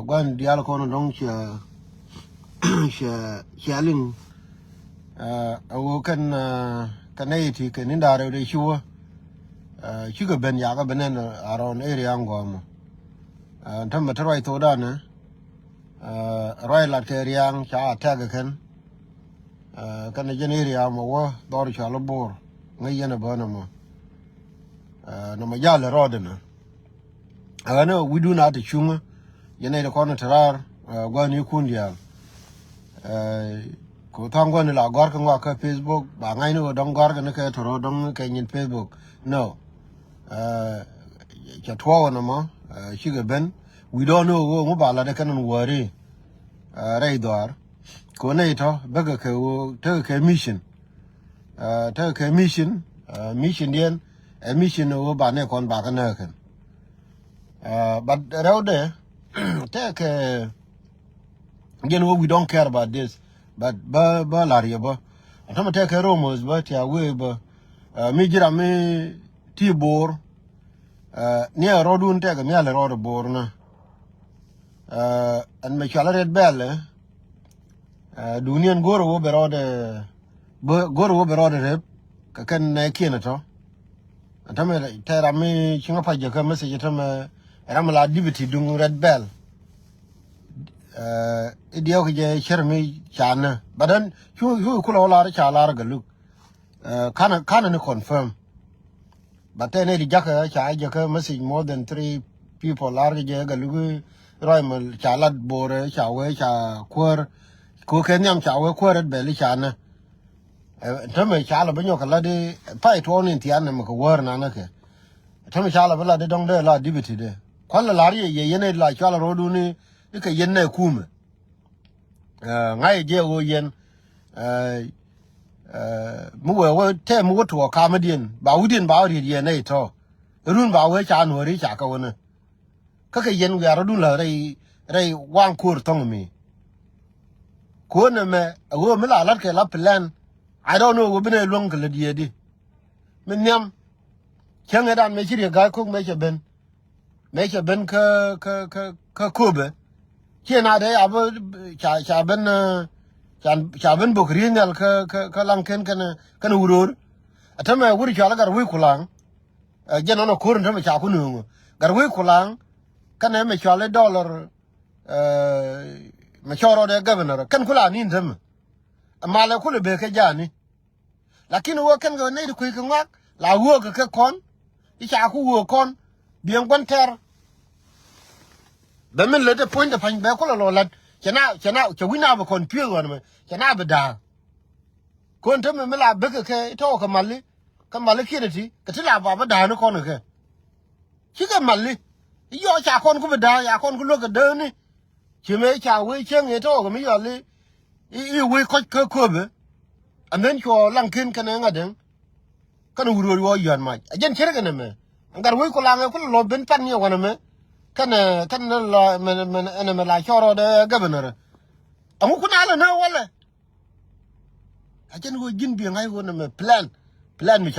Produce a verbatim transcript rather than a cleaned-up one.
Gua̱n diaal kɔn dɔ̱ŋ ciɛ ciɛ ciɛ liŋ. Ɛ ɣöö kɛn kɛ nɛy ti kɛ ni̱n da̱ŋ rɛw dee ci wä cikɛ ben yakä ben ɛn around area ŋuɔ̱ɔ̱mɔ. Tämɛ te ruac thokdan ɛ ruac lat kɛ riaŋ ca attack kɛn. Kɛn jɛn area mɔ wä dhɔr cɔal i̱ Bor ŋäc yɛn ɛ bä nɔmɔ. Nɔmɔ jal ɛ rɔɔdɛ nä. Ɛ ɣän ɛ wi̱cdun a te cuŋä yɛn nɛy ti kɔn te raar. Gua̱n i̱ kun diaal. Ku tha̱a̱ŋ gua̱n i̱ la gɔ̱a̱r kɛ ŋɔak kä Facebook ba ŋa̱cni ɣöö dɔ̱ŋ gɔ̱a̱r kɛ ni kɛ tɔ̱rɔ̱ dɔ̱ŋ kɛ nyin Facebook. No. Cɛ tuɔɔk ɛn ɛmɔ cikɛ ben. We don't know ɣöö ŋu ba lat ɛ kɛn ɛn wäri rɛy dhɔaar. Kɛ ɣöö nɛy tɔ̱ bäkɛ kɛ ɣöö tekɛ kɛ mission. Tekɛ kɛ mission. Missiondiɛn ɛ mission ɣöö ba nɛy kɔn ba kɛ nääk kɛn. But rɛwdɛ tekɛ kɛ jɛn ɣöö we don't care about this. But bä bä la̱r yɛ bä. Ɛn tämɛ tekɛ kɛ rumors bä tia̱a̱ wee bä. Mi ji̱ ram mi ti Bor. Ni ɛ rɔɔdun tekɛ nhial ɛ rɔɔdɛ Bor nä. Ɛn mɛ cual ɛ Red Belt ɛ. Duuniɛn go̱o̱rɛ wä bɛ rɔɔdɛ go̱o̱rɛ wä bɛ rɔɔdɛ rep kɛ kɛn nɛ kiɛn ɛ tɔ. Ɛn tämɛ tɛ ram mi ci ŋä pac jɛ kä message tämɛ ram la deputy duŋ Red Belt. I̱ diɛw kɛ jɛ cär mi ca nä but ɛn cu cu kulɛ wä lar ca lar Galuk. Kanɛ kanɛ ni confirm. But tɛn ɛ di jakä ca jakä message more than three people lar kɛ jɛ Galuk. Rɔy mɛ ca lat Borɛ ca wee ca kuäär. Ko kɛ nhiam ca wee kuäär ɛ bɛl i̱ ca nä. Tämɛ ca lɛ bi nyɔk kɛ lat i̱ pay tuɔɔk ni thian nɛ mɛ kɛ wäär nanä kɛ. Tämɛ ca lɛ bi lat i̱ dɔ̱ŋ dee la deputy dee kua̱l lɛ lar yɛ yɛ yɛn ɛ la cual rɔɔdun i̱ kɛ yɛn nɛ kumɛ. Ŋa̱c jɛ ɣöö yɛn mi wee wä tɛm mi wä tuɔɔk kamädiɛn ba wi̱diɛn ba wä riet yɛn nɛy tɔ̱. Run ba wee ca nuɔ̱ɔ̱ri ca kä wänä. Kä kɛ yɛn wiaa rɔ̱dun lä rɛy rɛy waŋ ko̱r thɔ̱ŋ mi. Ko̱r nɛ mɛ ɛ ɣöö mi la la̱t kɛ la plan. I don't know ɣöö bi nɛ luäŋ kɛ lät yɛ di. Mi nhiam cäŋ ɛ dan mɛ ci riek ga̱a̱c ko̱k mɛ cɛ ben. Mëë cɛ ben kä kä kä kä Köpɛ. Ciɛ na dee a bä ca ca ben ca ca ben bok ri̱i̱n nhial kä kä kä Laŋken kɛnɛ kɛnɛ Wuror. A tämɛ wur cɔal i̱ Gatwec Kulaŋ. Jɛn nɔnɔ ko̱r in tämɛ ca ku nööŋä Gatwec Kulaŋ. Kɛnɛ mɛ cɔal i̱ Dollar. Mɛ cɔɔr rɔɔdɛ governor kɛn kula ni̱n tämɛ. Malɛ kulɛ bek kɛ ja̱a̱ni. Lakin wä kɛn kɛ nɛy ti kui̱ kɛ ŋɔak la wä kɛ kɛ kɔn. I̱ ca ku wä kɔn biɛŋ gua̱n tɛr. Bɛ min lät ɛ puɔ̱nydɛ pa̱ny bɛ kulɛ lɔ la̱t. Cɛ na cɛ na cɛ wi̱c na bɛ kɔn piöth ɣɔn mɛ cɛ na bɛ da̱a̱k. Kɔn te mɛ mi la bekɛ kɛ tɔɔk kɛ mali. Kɛ mali kiɛn ɛ ti kɛ ti la ba bɛ da̱a̱k ni kɔn kɛ kɛ. Cikɛ mali. I̱ yɔɔ ca kɔn ku bɛ da̱a̱k ca kɔn ku luäk kɛ dääni. Ci mëë ca wee cieŋ i̱ tɔɔk mi yɔl i̱ i̱ wee kɔc kä Köpɛ. And then cuɔ Laŋken kɛnɛ ŋa̱t däŋ. Kɛnɛ Wuror wä yɔ̱a̱n mac a jɛn cir kɛnɛ mɛ. Gat wec Kulaŋ ɛ kulɛ lɔ ben pan ni ɛ wanɛ mɛ. Kɛnɛ kɛnɛ la mɛ mɛ ɛnɛ mɛ la cɔrɔ dɛ governor. Ɛŋu kun alɛ nä walɛ. A jɛn wä ji̱n bi ŋa̱c wä nɛ mɛ plan. Plan mi ca